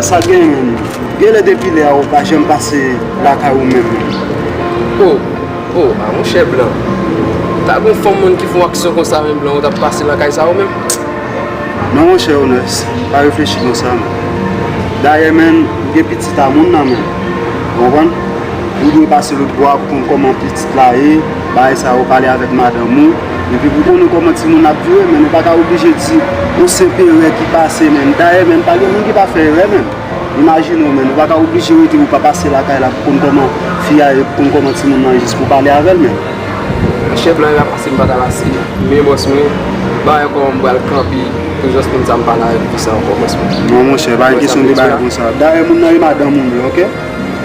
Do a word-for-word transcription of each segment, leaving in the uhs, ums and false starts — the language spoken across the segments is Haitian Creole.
Sa gen menm. Genlè depi lè a ou pa janm pase lakay ou menm. Oh, oh, a monchè Blan. Ta gon fanm moun ki fè yon aksyon konsa menm Blan, ou t ap pase lakay sa ou menm? Non monchè Onès, pa reflechi konsa menm. Dayè menm, ou gen pitit a moun nan menm. Ou konprann? Ou dwe pase lòt bò a pou konn kòman pitit la ye, bagay sa yo, pale avèk madanm ou. Epi pou konnen kòman timoun ap viv menm, ou pa ka oblije di yon senp erè ki pase menm. Dayè menm, pa gen moun ki pa fè erè menm. Imajine w menm, ou pa ka oblije rete ou pa pase lakay la pou konn kòman fi a ye, pou konn kòman timoun nan ye jis pou pale avè l menm. Monchè Blan, erè a pase m pa ta pase. Men bòs mwen, bagay kòman m pral kanpe pou jòs moun sa m pale avè l konsa ankò bòs mwen. Non monchè, pa gen kesyon de bagay konsa. Dayè moun nan e madanm ou li ye, oke?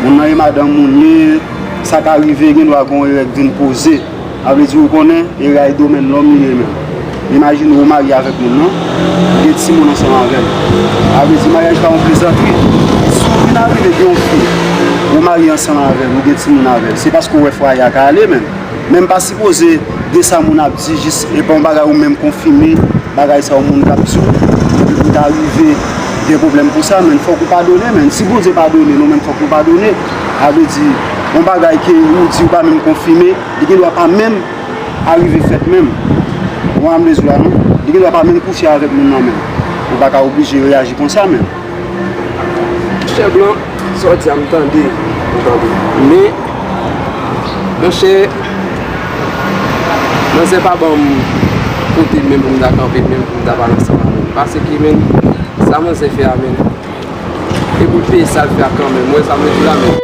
Moun nan e madanm ou li ye, sa ka rive, gendwa gon erè k vin poze. A vle di ou konnen, erè a e domèn lòm li ye menm. Imajine ou marye avèk moun nan, ou gen timoun ansanm avè l. A vle di maryaj pa yon plezantri. Si w vin arive gen yon fi, ou marye ansanm avè l, ou gen timoun avè l, se paske w wè fwaye a ka ale menm. Men m pa sipoze de sa moun ap di jis epa yon bagay ou menm konfime, bagay sa yon moun k ap di w, epi pou ta rive gen pwoblèm pou sa, men fòk ou padone, men si Bondye padone nou, men fòk nou padone. A vle di, yon bagay ke ou di ou pa menm konfime, li gendwa pa menm arive fèt menm. Ou konprann sa m vle di w la non? Li gendwa pa menm kouche avèk moun nan menm. Ou pa ka oblije reyaji konsa menm. Monchè Blan, sa w di a m tande, m tande. Men, monchè, manzè pa ban m kote menm pou m ta kanpe, menm pou m ta pale ansanm avè l. Paske menm, sa manzè fè a menm, e pou l peye sa l fè a kanmenm. Ou wè sa m vle di w la menm?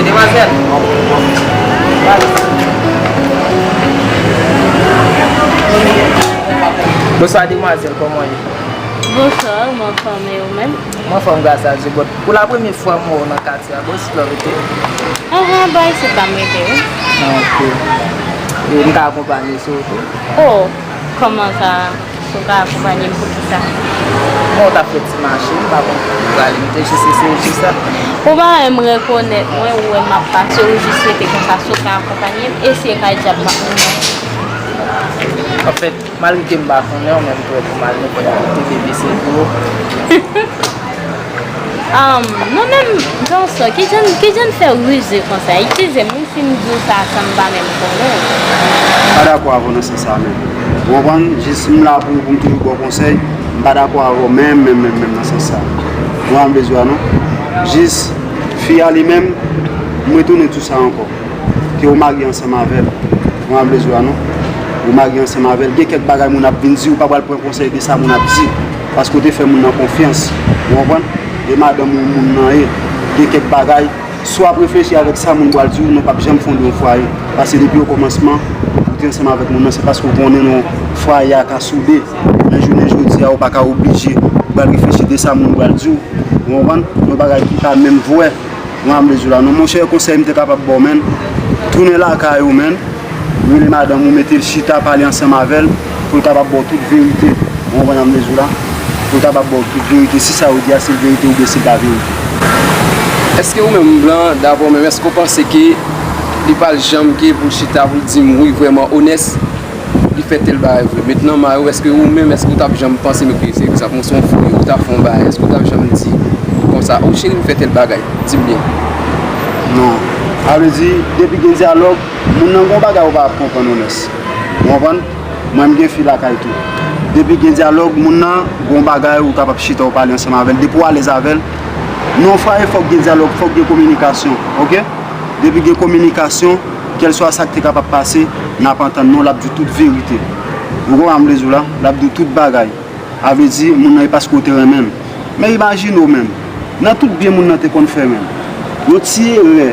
Demwazèl. Bonswa demwazèl, kòman w ye? Bonswa, m anfòm e ou menm? M anfòm gras a Dye, but pou la premye fwa m wè w nan katye a, bò isit la w rete? Ahan, bò isit la m rete wi. Ah, ok. E m ka akonpanye sou ou tou? Oh, kòman sa? Si w ka akonpanye m poukisa? Bon, w t ap fè ti mache, m pa konn pou w prale, m te jis eseye di sa. Ou pa wè m rekonèt mwen, ou wè m ap pase, ou jis rete konsa, si w ka akonpanye m, eseye kay djab m ap mennen w. Anfèt, malgre ke m pa konnen w, men m prè pou m al nenpòt kote, bebe se pou ou. Ahn, mwen menm, Ganson, kijan, kijan n fè rize konsa? Eskize m wi si m di w sa san m pa menm konnen w. M pa dakò avè w nan sans sa menm. Ou konprann? Jis m la pou, pou m toujou ba w konsèy. M pa dakò avè w menm, menm, menm, menm nan sans sa. Ou konprann sa m vle di w la non? Jis, fi a li menm, m retounen di w sa ankò. Ke ou marye ansanm avè l. Ou konprann sa m vle di w la non? Ou marye ansanm avè l. Gen kèk bagay moun ap vin di, ou pa pral pran konsèy de sa moun ap di. Paske w te fè moun nan konfyans. Ou konprann? E madanm ou moun nan ye. Gen kèk bagay, si w ap reflechi avèk sa moun pral di w, nou p ap janm fonde yon fwaye. Paske depi okòmansman, ou te ansanm avèk moun nan, se paske w konnen non fwaye a ka soude. Men jounen jodi a, ou pa ka oblije pral reflechi de sa moun pral di w. Ou konprann? Yon bagay ki pa menm vre. Mwen, m vle di w la non, monchè, konsèy m te kapab ba w, menn, tounen lakay ou, menn, rele madanm ou, mete l chita, pale ansanm avè l, pou l kapab ba w tout verite. Ou konprann sa m vle di w la? Pou l kapab ba w tout verite, si sa yo di a se verite oubyen se pa verite. Èske ou menm, Blan, daprè w menm, èske w panse ke li pral janm gen pou l chita, pou l di m wi, vrèman, Onès, li fè tèl bagay vre. Mentnan, Mayo, èske ou menm, èske ou t ap janm panse, men ke, se egzanp, mwen se yon fi, ou ta fè yon bagay, èske ou t ap janm di konsa, o cheri, m fè tèl bagay, di m byen? Non. Sa vle di, depi gen dyalòg, moun nan gen yon bagay ou pa ap konprann, Onès. Ou konprann? Mwen, m gen fi lakay tou. Depi gen dyalòg, moun nan gen yon bagay ou kapab chita, ou pale ansanm avè l. Depi w alèz avè l, nan yon fwaye, fòk gen dyalòg, fòk gen kominikasyon, oke? Depi gen kominikasyon, kèlswa sa k te kapab pase, n ap antann nou, l ap di w tout verite. Ou konprann sa m vle di w la? L ap di w tout bagay. Sa vle di, moun nan e paske w te renmen l. Men imajine w menm, nan tout byen moun nan te konn fè menm. Yon ti erè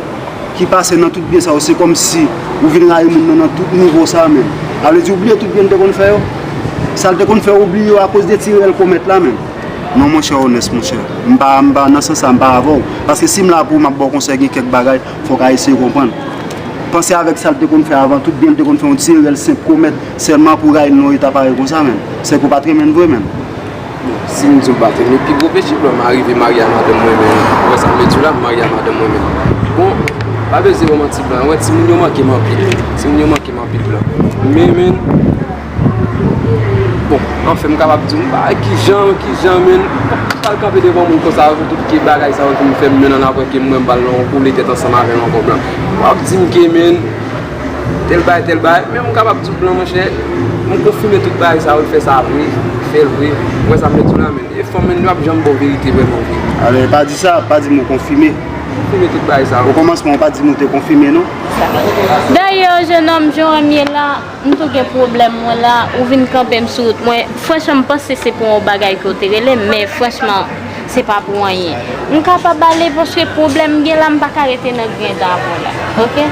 ki pase nan tout byen sa yo, se kòmsi ou vin rayi moun nan nan tout nivo sa menm. Sa vle di, ou bliye tout byen l te konn fè yo. Sa l te konn fè, ou bliye yo akoz de ti erè l komèt la menm. Non, monchè Onès, monchè. M pa, m pa, nan sans sa, m pa avè w. Paske si m la pou w, m ap ba w konsèy, gen kèk bagay, fòk w eseye konprann. Panse avèk sa l te konn fè avan, tout byen l te konn fè, yon ti erè l senp komèt, sèlman pou rayi l nan yon eta parèy konsa, menn. Sèke w pa t renmen l vre, menn. Bon, si m di w m pa t renmen, pi gwo peche Blan, m arive marye a madanm mwen menm. Ou wè sa m vle di w la, m marye a madanm mwen menm. Bon, Pa bezwen ban manti blan, wè timoun yo manke m anpil. Timoun yo manke m anpil blan. Men, men, bon, anfen, m kapab di w, m pa kijan, kijan, men, m pral kanpe devan moun konsa, pou tout ke bagay sa yo vin fè m, men, ann apre ke m wè m pral nan yon koule tèt ansanm avè l ankò blan. W ap di m ke, men, tèl bagay, tèl bagay, men m kapab di w blan, monchè, m konfime tout bagay sa yo, l fè sa vre, fè l vre. Ou wè sa m vle di w la, men, e fanm, men, yo ap janm ba w verite vrèman vre. Ale, pa di sa, pa di m ou konfime. Konfime tout bagay sa yo. Okòmansman, ou pa t di m ou te konfime, non? Dayè, jennonm, jan w ye la, m tou gen pwoblèm mwen la, ou vin kanpe m sou wout mwen. Franchman, m panse se pou yon bagay ke w te rele m, men franchman, se pa pou anyen. M kapab ale paske pwoblèm m gen la, m pa ka rete nan grenn avè w la. Oke?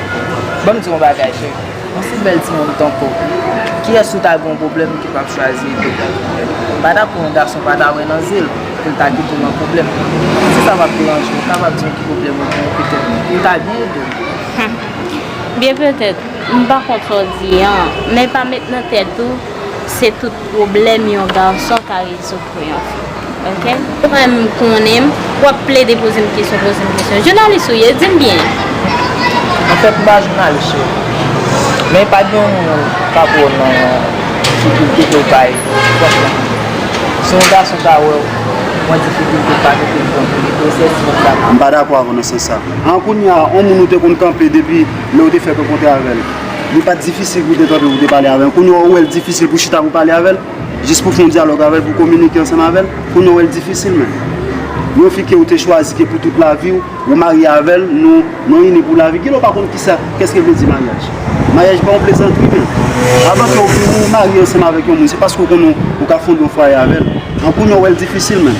Ban m di w yon bagay, cheri. Yon si bèl timoun tankou w, kiyès ou ta gen yon pwoblèm ki p ap chwazi ede w? Pa ta pou yon gason pa ta wè nan zye l pou l ta kite w nan pwoblèm. Si sa p ap deranje w, ou kapab di m ki pwoblèm ou gen, petèt m ta byen ede w. Byen petèt, m pa kont sa w di an, men pa met nan tèt ou se tout pwoblèm yon gason ka rezoud pou yon fi. Oke? Ou menm konnen m, w ap plede poze m kesyon, poze m kesyon. Jounalis ou ye, di m byen. Anfèt, m pa jounalis, cheri. Men pa gen yon moun k ap wè w nan difikilte ke w pa ede w. Franchman, si yon gason ta wè w, mwen difikilte pa kite l pran pou li, gwo sèsi moun sa pa. M pa dakò avè w nan sans sa. An kounye a, yon moun ou te konn kanpe depi lè w te fèk rankontre avè l. Li pa t difisil pou w te kanpe, pou w te pale avè l. Kounye a, ou wè l difisil pou w chita pou w pale avè l? Jis pou fè yon dyalòg avè l, pou kominike ansanm avè l, kounye a w wè l difisil, men. Yon fi ke w te chwazi ke pou tout lavi w, ou marye avè l, nou, nou ini pou lavi. Gen lè w pa konn kisa, kèske vle di maryaj. Maryaj pa yon plezantri, men. Avan ke w, ou marye ansanm avèk yon moun, se paske w konnen w ka fonde yon fwaye avè l. An kounye a w wè l difisil, men.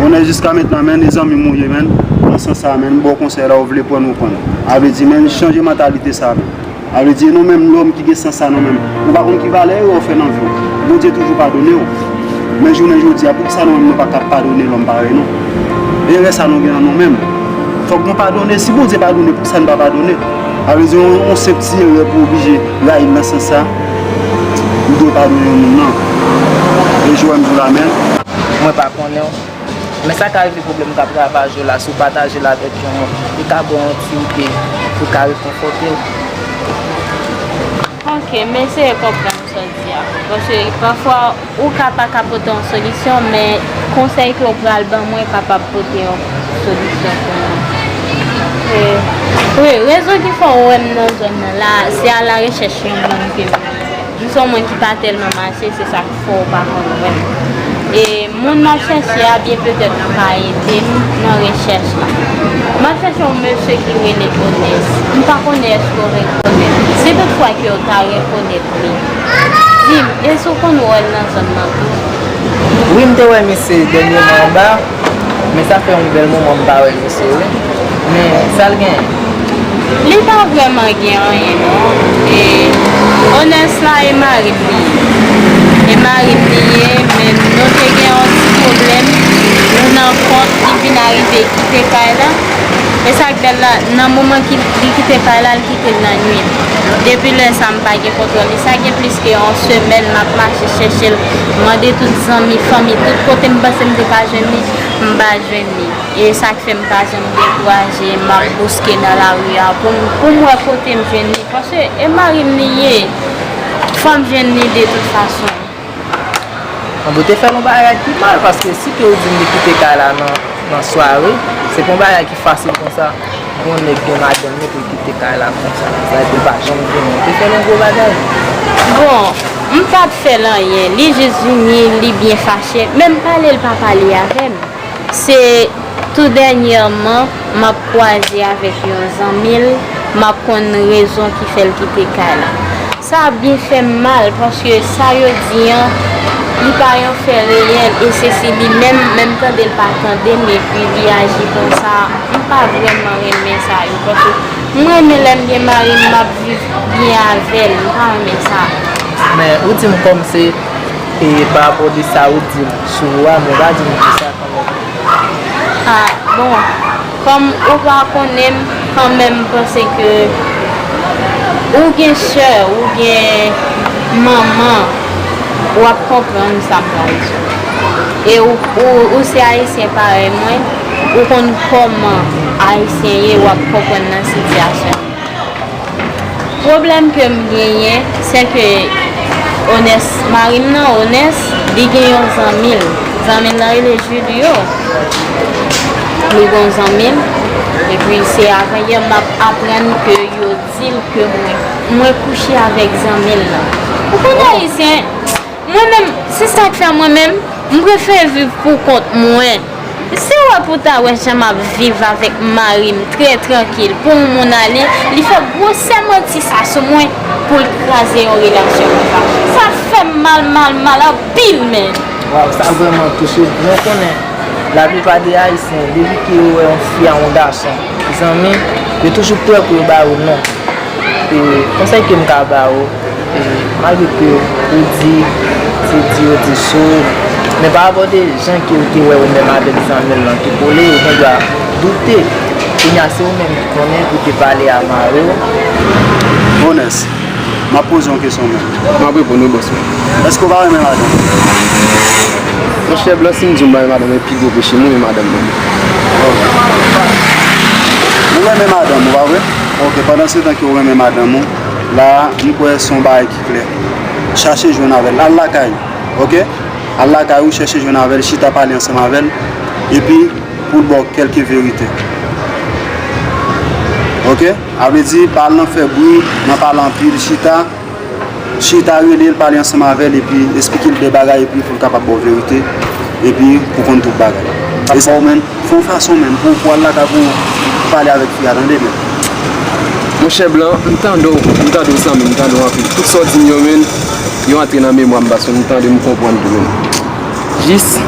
Onè jiska mentnan, men, e zanmi m ou ye, men. Nan sans sa, men, m ba w konsèy la, ou vle pran l, ou pran l. A vle di, men, chanje mantalite sa, men. Sa vle di, e nou menm, lòm ki gen sans sa nou menm, ou pa konn ki valè erè w fè nan vi w. Bondye toujou padone w. Men jounen jodi a, poukisa nou menm nou pa ka padone lòm parèy nou? Erè sa nou gen nan nou menm. Fòk nou padone. Si Bondye padone, poukisa n pa padone? Sa vle di, yon, yon senp ti erè pou oblije rayi l nan sans sa. Ou dwe padone yon moun nan. E jwè m di w la, men. Mwen pa konnen w. Men sa ka rive pwoblèm k ap ravaje w la, si w pataje l avèk yon moun, li ka ba w yon ti ide pou l ka rekonfòte w. Ok, m eseye konprann sa w di a. Paske pafwa, ou ka pa ka pote yon solisyon, men konsèy ke w pral ban mwen kapab pote yon solisyon pou mwen. E, wi, rezon ki fè w wè m nan zòn nan la, se alarechèch yon moun ke m M se yon moun ki pa tèlman mache, se sa k fè w pa konn wè m. E moun m ap chèche a, byen petèt ou ka ede m nan rechèch la. M ap chèche yon mesye ki rele Onès. M pa konnen èske w rekonèt li. Si toutfwa ke w ta rekonèt li, di m, èske w konn wè l nan zòn nan tou? Wi, m te wè misye dènyèman anba. Men sa fè yon bèl moman m pa wè misye wi. Men sa l genyen? Li pa vrèman gen anyen non. E Onès la e mari m li ye. E mari m li ye, men nou te gen yon ti pwoblèm. Nou nan kont, li vin arive kite kay la. E sa k bèl la, nan moman ki li kite kay la, l kite l nan nwit. Depi lè sa, m pa gen kontwòl li. Sa gen plis ke yon semèn, m ap mache chèche l, mande tout zanmi, fanmi, tout kote m panse m te ka jwenn li, m pa jwenn li. E sa k fè m pa janm dekouraje, m ap bouske nan lari a pou m, pou m wè kote m jwenn li. Paske e mari m li ye, fò m jwenn li de tout fason. Ann, ou te fè l yon bagay ki mal, paske si ke ou di m li kite kay la nan, nan sware, se pa yon bagay ki fasil konsa pou yon nèg gen madanm li pou l kite kay la konsa. Sa vle di l pa janm vini. Ou te fè l yon gwo bagay. Bon, m pa t fè l anyen. Li jis vini, li byen fache. Men m pale, l pa pale avè m. Se tou dènyèman, m ap kwaze avèk yon zanmi l, m ap konn rezon ki fè l kite kay la. Sa byen fè m mal, paske sa yo di an, li pa yon fè reyèl, e se si li menm, menm tande l pa tande m, epi li aji konsa, m pa vrèman renmen sa yo, paske m renmen lè m gen mari m, m ap viv byen avè l, m pa renmen sa. Men, ou di m kòm se, e, pa rapò de sa ou di m sou ou a, men ou pa di m kisa kanmenm. Ah, bon, kòm ou pa konnen m, kanmenm, m panse ke ou gen sè, ou gen manman, w ap konprann sa m pral di w. E ou, ou, ou se ayisyen parèy mwen, Ou konn kòman Ayisyen ye, w ap konprann nan sitiyasyon. Pwoblèm ke m genyen, se ke Onès, mari m nan, Onès, li gen yon zanmi l. Zanmi l nan rele Julio. Li gen yon zanmi l. Epi se avanyè m ap aprann ke yo di l ke mwen, mwen kouche avèk zanmi l nan. Ou konn Ayisyen, mwen menm, se sa k fè mwen menm, m prefere viv pou kont mwen. Si w wè pou w ta wè jan m ap viv avèk mari m trè trankil, pou yon moun ale, li fè gwosè manti sa sou mwen pou l kraze yon relasyon konsa. Sa fè m mal, mal, mal anpil, men. Waw, sa vrèman touche m. Nou konnen, laplipa de Ayisyen, depi ke yo wè yon fi a yon gason, zanmi, yo toujou prè pou yo ba yo non. E, konsèy ke m ka ba ou, e, malgre ke ou di, se di yo di sou ou, men pa rapò de jan ke ou te wè ou menm avèk zanmi l lan te kole, ou gen dwa doute. Kounye a, se ou menm ki konnen, ou te pale a mari w. Onès, m ap poze yon kesyon menm. M ap reponn wi, bòs mwen. Èske w pa renmen madanm? Monchè Blan, si m di w m pa renmen madanm mwen, pi gwo peche m renmen madanm mwen. Ou renmen madanm ou, pa vre? Ok, pandan se tan ke w renmen madanm ou, la a, m kwè se yon bagay ki klè. Chache jwenn avè l. Al lakay ou, ok? Al lakay ou, chèche jwenn avè l, chita pale ansanm avè l, epi pou l ba w kèlke verite. Ok? A vle di, pa al nan fè bri, nan pale anpil, chita, chita, rele l, pale ansanm avè l, epi esplike l de bagay, epi pou l kapab ba w verite, epi pou konn tout bagay. E sa ou menm, fè yon fason menm, pou, pou al lakay pou pale avèk fi a, tande, menm. Monchè Blan, m tande w, m tande w, zanmi m, m tande w anpil. Tout sa w di m yo, menm, yo antre nan memwa m, paske m tande, m konprann tou, menm. Jis,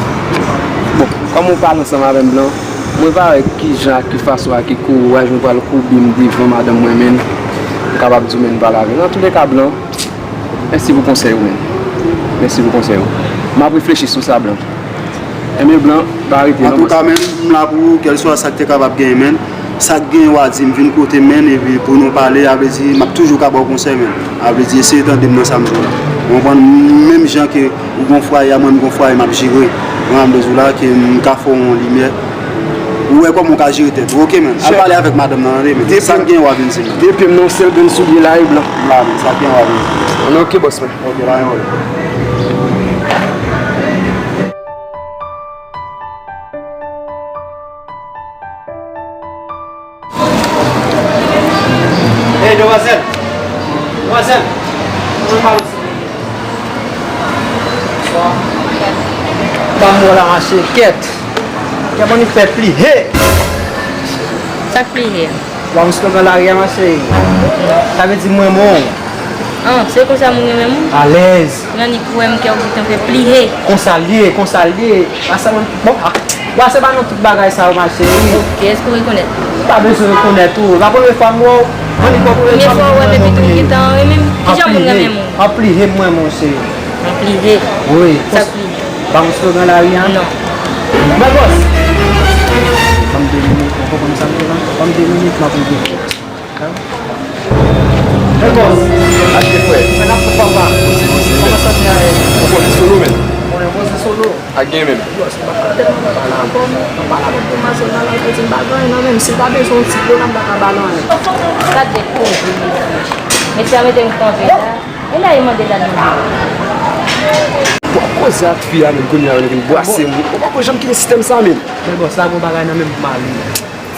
bon, kòm ou pale ansanm avè m, Blan, mwen pa wè ki jan, ak ki fason, ak ki kouraj mwen pral koube m devan madanm mwen, menm, m kapab di w, menm, pale avè l. Antouleka, Blan, mèsi pou konsèy ou, menm. Mèsi pou konsèy ou. M ap reflechi sou sa, Blan. Ebyen, Blan, pa rete non, bòs. Antouka, menm, m la pou ou, kèlswa sa k te kapab genyen, menm. Sa k genyen, w a di m, vin kote m, menm, epi pou nou pale, a vle di, m ap toujou ka ba w konsèy, menm. A vle di, eseye tande m nan sa m di w la. Ou konprann? Menm jan ke ou gon fwaye a, mwen m gon fwaye m ap jere. Mwen, m bezwen la ke m ka fè w yon limyè. Ou wè kòman w ka jere tèt ou. Ok, menm. Al pale avèk madanm nan, tande, menm. Sa k genyen, w a vin di m. Depi m nan yon sèl grenn soulye la, e Blan. La, menm. Sa k genyen, w a vin di m. Ok, bòs mwen. Ok, pa gen pwoblèm. Hey, demwazèl! Demwazèl! Mwen pale w, silvouplè. Bonswa. Kòman w la, mache? Kèt. Kèt, mwen fè plihe. Sa k plihe? Wa m slogan lari a, mache. Sa vle di mwen bon. An, se konsa moun renmen moun? Alèz. Nan ni kwè m kè w gentan fè plihe. Konsa l ye, konsa l ye. Pase mwen, bon, a. Wa se pa nan tout bagay sa yo mache wi. Ok, èske w rekonèt? M pa bezwen rekonèt ou. E pa premye fwa m wè w. Annik wè premye fwa m wè m epi tou w gentan renmen m. Kijan moun renmen moun? Anpli he m renmen w cheri. Anpli he? Wi. Sa plihe? Ba m slogan lari a? Non. Men bòs. Ban m de minit, mwen konprann sa m te lan. Ban m de minit, m ap rive. Hein? Hey bòs, achte frè. Sa n ap fè papa? Kòman santi a ye? Ou konnen solo menm. Konnen bòs se solo. Ak gen menm. Bòs, m pa tèlman pale ankò, m pale avè l pou m mache nan la, pou di m pa gen anyen non, menm si l ta bezwen yon ti dlo la, m pa ka ba l anyen. Gade koze, mezanmi. Mesye a mete m kanpe la. E la, e mande la, non. W ap koze ak fi a menm kounye a, ou vin bwase m. Ou pa konn janm kite sistèm sa menm. Men bòs, la gon bagay nan menm pou m ale.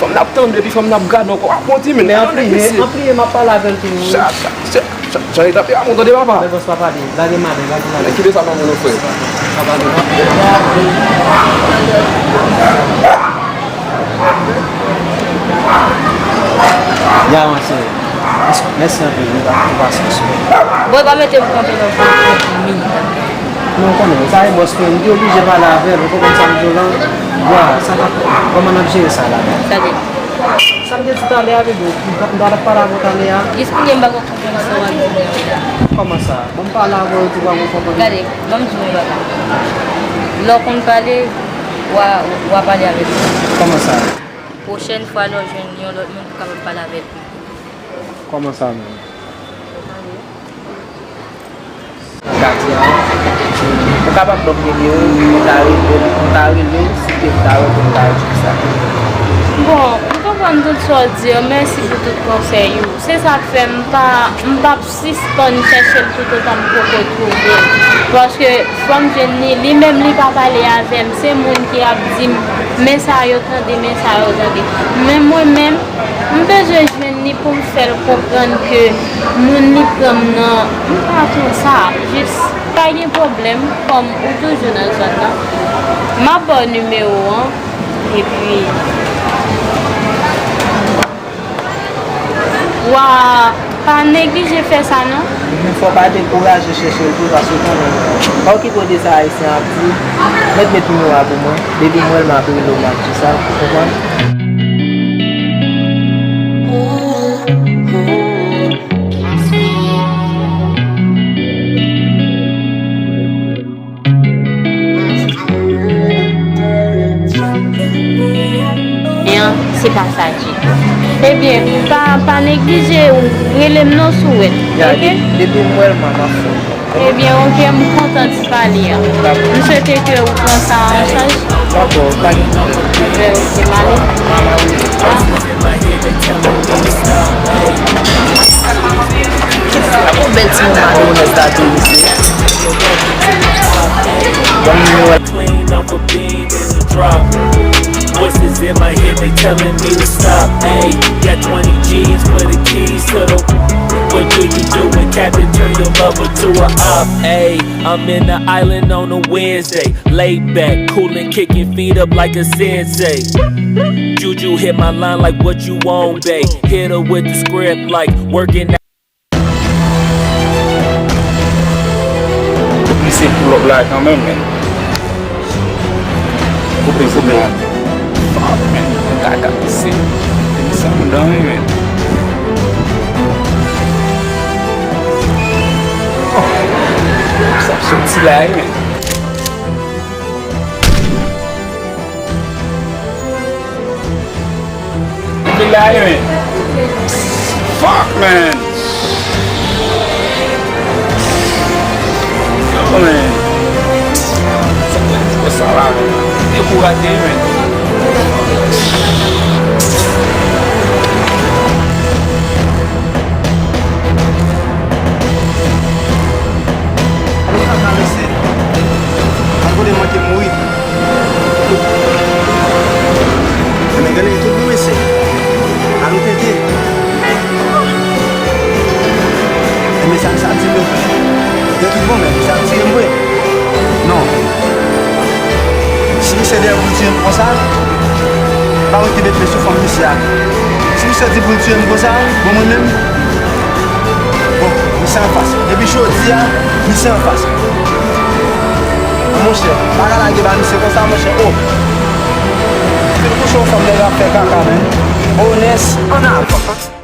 Fanm n ap tande, epi fanm n ap gade ankò. W ap monte, men. Men anpli, men anpli, m ap pale avè l tou. Sa, sa, sa, sa, jan li tape a, mwen tande papa. Men bòs pa pale, lage m ale, lage m ale. Men kite sa nan men nou, frè. Pa pale, non. Ya, monchè. Mèsi anpil, nou pa, nou pa sou sou. Bon, e pa mete m kanpe non, pou minit. Non, konnen, sa e bòs mwen, m te oblije pale avè l, ou konprann sa m di w lan? Wa, sa k ap, kòman n ap jere sa la? Sa vle di? Sa m te di talè a, bebe, m pa, m pa t ap pale avè w talè a. Jis kounye a m pa konprann sa w ap di m nan la. Kòman sa? Bon, m pale avè w, ou di w pa konprann. Gade, ban m di w yon bagay. Lè w konn pale, w a, w a pale avèk li. Kòman sa? Pwochèn fwa lè w jwenn yon lòt moun pou w kapab pale avè l pi. Kòman sa menm? Katye a. Ou kapab ban m nimewo w, mwen ta rele, mwen ta rele w si M ta renmen m ta di sa. Bon, m konprann tout sa w di yo, mèsi pou tout konsèy ou. Se sa k fè m pa, m p ap sispann chèche l toutotan m poko twouve l. Paske fò m jwenn li, li menm li pa pale avè m, se moun ki ap di m, men sa yo tande, men sa yo tande. Men mwen menm, m bezwen jwenn li pou m fè l konprann ke moun li pran m nan, m pa twò sa, jis pa gen pwoblèm, kòm ou toujou nan zòn nan. M ap ba w nimewo an, epi w a pa neglije fè sa non. Fò w pa dekouraje chèche l tou, paske w konnen, pa okipe w de sa Ayisyen ap di, mèt met nimewo a pou mwen, depi m wè l m ap rele w, m ap di sa, ou konprann? An, se pa sa ditou. Ebyen, pa, pa neglije rele m non si w wè l, ya, oke? De-, depi m wè l, m ap fè. Ebyen, oke, m kontan ti pale an. M swete ke ou pran sa an chaj. Dakò, pa gen pwoblèm. Oke, oke, m ale. Yon bèl ti moun madonnen sa tou, mesye. Bon, nou wè. Clean off a beam in the drop. Voices in my head, they telling me to stop. Ayy, got twenty G's with the keys to the. What do you do when Captain turn your lover to a op? Ayy, I'm in the island on a Wednesday. Laid back, coolin', kicking feet up like a sensei. Juju hit my line like, "What you want, babe?" Hit her with the script like, "Working out." Misye pull up la kanmenm, men. Koupe, koupe. Fuck, man. Kaka, misye. Misye andan, wi, men. Sa ap soti la, wi, men. Vin la, wi, men. Fuck, man. Yo, man. Sa, sa la, man. Dekouraje, man. Alo, kaka, mesye. Al kote mwen te mouri. Enben, gade tout bon mesye. Alo, tete. Enben, sa, sa di m yo. Yo tout bon, men sa tire m vre. Non. Si misye dèyè pou l tiye m konsa, m pa wè ki met men sou fanm misye a. Si misye di pou l tiye m konsa, bon, mwen menm, bon, misye anfas. Depi jodi a, misye anfas. Monchè, pa ka lage ba misye konsa, monchè. Oh! Tout kouche yon fanm nèg ap fè kaka, men. Onès, ann avan.